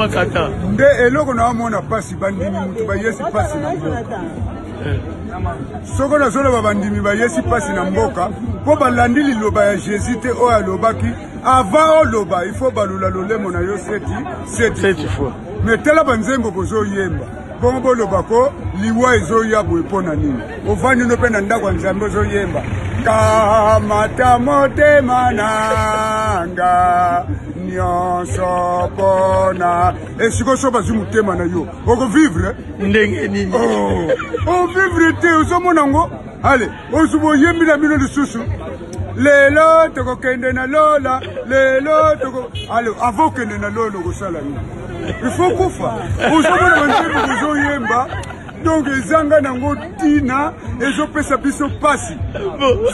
Makata. Nde eloko na omona pasi bandimi mutu bayesi pasi na mboka. Eh. Soko nazoloba bandimi bayesi pasi na mboka mpo balandi liloba ya Jesus te oyo alobaki avant oloba il faut balula lolemo na yo seti seti fois. Mais tala banzembo bozoyemba bongo boloba ko liwa ezoya boye mpo na nini ovandi no mpe na ndako ya nzambe ozoyemba kamata motema nanga nyonso mpona esiko so bazwi motema na yo okovivre ndenge nini oh, ovivre te ozomona yango ale ozu boyembi na bino lisusu lelo tokokende na lola lelo toko ale avant okende na lola okosala nini il faut kufa ozomona banzembo bozoyemba donc ezanga nango ntina ezopesa biso mpasi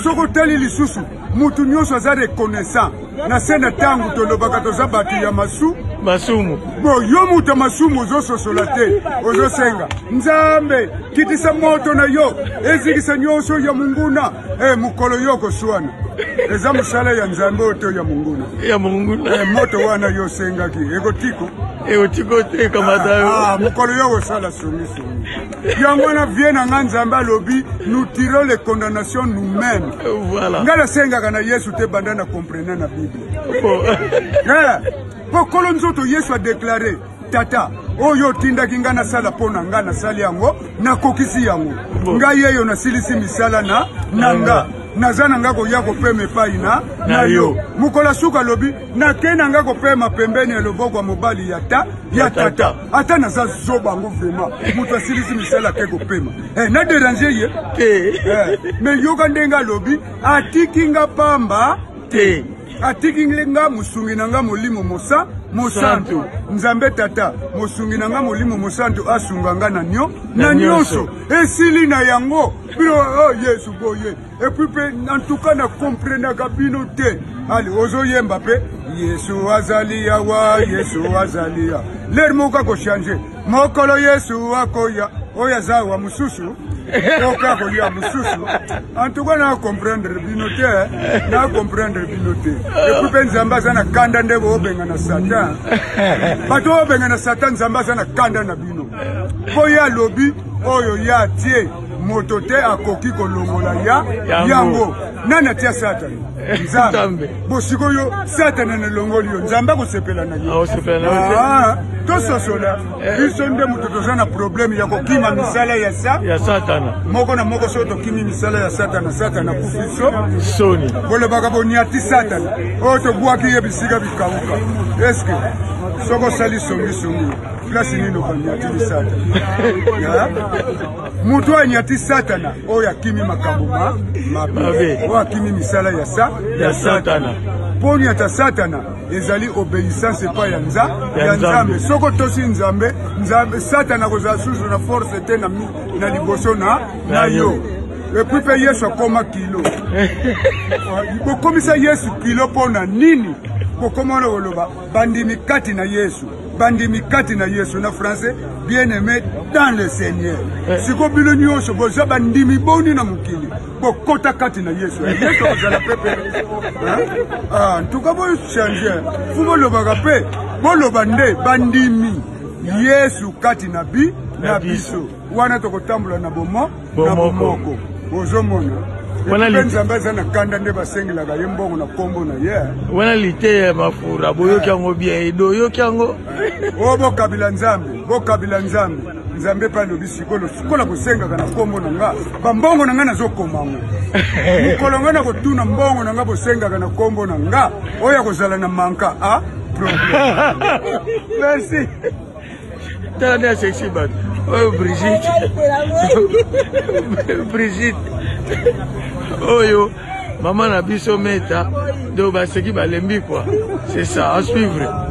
soki otali lisusu motu nyonso aza reconnaissant na se na ntango tolobaka toza bato ya masu masumu bo yo moto ya masumu ozososola te ozosenga nzambe kitisa moto na yo ezikisa nyonso ya monguna e mokolo yo okoswana eza mosala ya nzambe oyo to ya monguna ya monguna e, moto wana yo osengaki ekotiko ekotiko te ekamata yo ah, mokolo yo okosala songisongi yango wana vie na nga nzambe alobi nous tirons les condamnations nous-mêmes voilà. nga nasengaka na yesu te banda na comprena na bible mpo kolo nzoto yesu adeklare tata oyo otindaki ngai nasala mpo na ngai nasali yango nakokisi yango ngai yeyo nasilisi misala na na nga naza na ngai koya kopema epai na na yo mokolo ya suka alobi nakei na ngai kopema pembeni ya loboko ya mobali ya ta ya tata ata naza zoba yango vraiment moto asilisi misala ake kopema eh, na derange ye te eh, me yoka ndenge alobi atiki nga pamba te atiki nga mosungi na nga molimo mosa mosantu nzambe tata mosungi na nga molimo mosantu asunga nga na nio na nyonso esili na yango bino oh, yesu boye epuis mpe en tout cas na comprenaka bino te ale ozoyemba mpe yesu azali yawa yesu azali ya lere moko akochange mokolo yesu akoya oyo aza awa mosusu oyo akoya mosusu en tout cas na comprendre bino te na comprendre bino te epuis mpe nzambe aza na kanda nde boobengana satan bato oyo obengana satan nzambe aza na kanda na bino mpo ye alobi oyo ye atie moto te akoki kolongola ya yango nani atia satana nzambe bo sikoyo satana nalongoli yo nzambe akosepela na yo ah, tososola eh. biso nde moto toza na probleme ya kokima misala ya sa ya satana moko na moko soki tokimi misala ya satana satana akufi so soni bolobaka boniati satana oyo tobwaki ye bisika bikauka eske soki osali songisongi place nini okanyatili satana moto oyo anyati satana oyo akimi makambo ma mabe oyo akimi misala ya sa ya satana mpo onyata satana ezali obeissance epai ya nza ya nzambe soki otosi nzambe nzambe satana akozala susu na force te na, na liboso na, na yo epuis mpe yesu akoma kilo bokomisa yesu kilo mpo na nini bokoma wana koloba bandimi kati na yesu bandimi kati na yesu na français bien aimé dans le seigneur eh. siko bino nyonso boza bandimi boni na mokili bokota kati na yesu eh, yesu akozala pepe ah, ntuka bochange fu bolobaka mpe boloba nde bandimi yesu kati na bi na biso wana tokotambola na bomo na bomoko ozomona wana nzambe aza na kanda nde basengelaka ye mbongo na nkombo na ye wana liteya mafura boyoki yango bien edo oyoki yango o oh, bokabila nzambe bokabila nzambe nzambe mpe alobi sikoyo sikola kosengaka na nkombo na nga bambongo na nga nazokoma yango mokolo nga nakotuna mbongo na nga bosengaka na nkombo na nga oyo akozala na manka a ah, problème merci tala nde asexi bato oyo brigitte brigitte oyo mama na biso meta donc baseki balembi quoi c'est ça à suivre.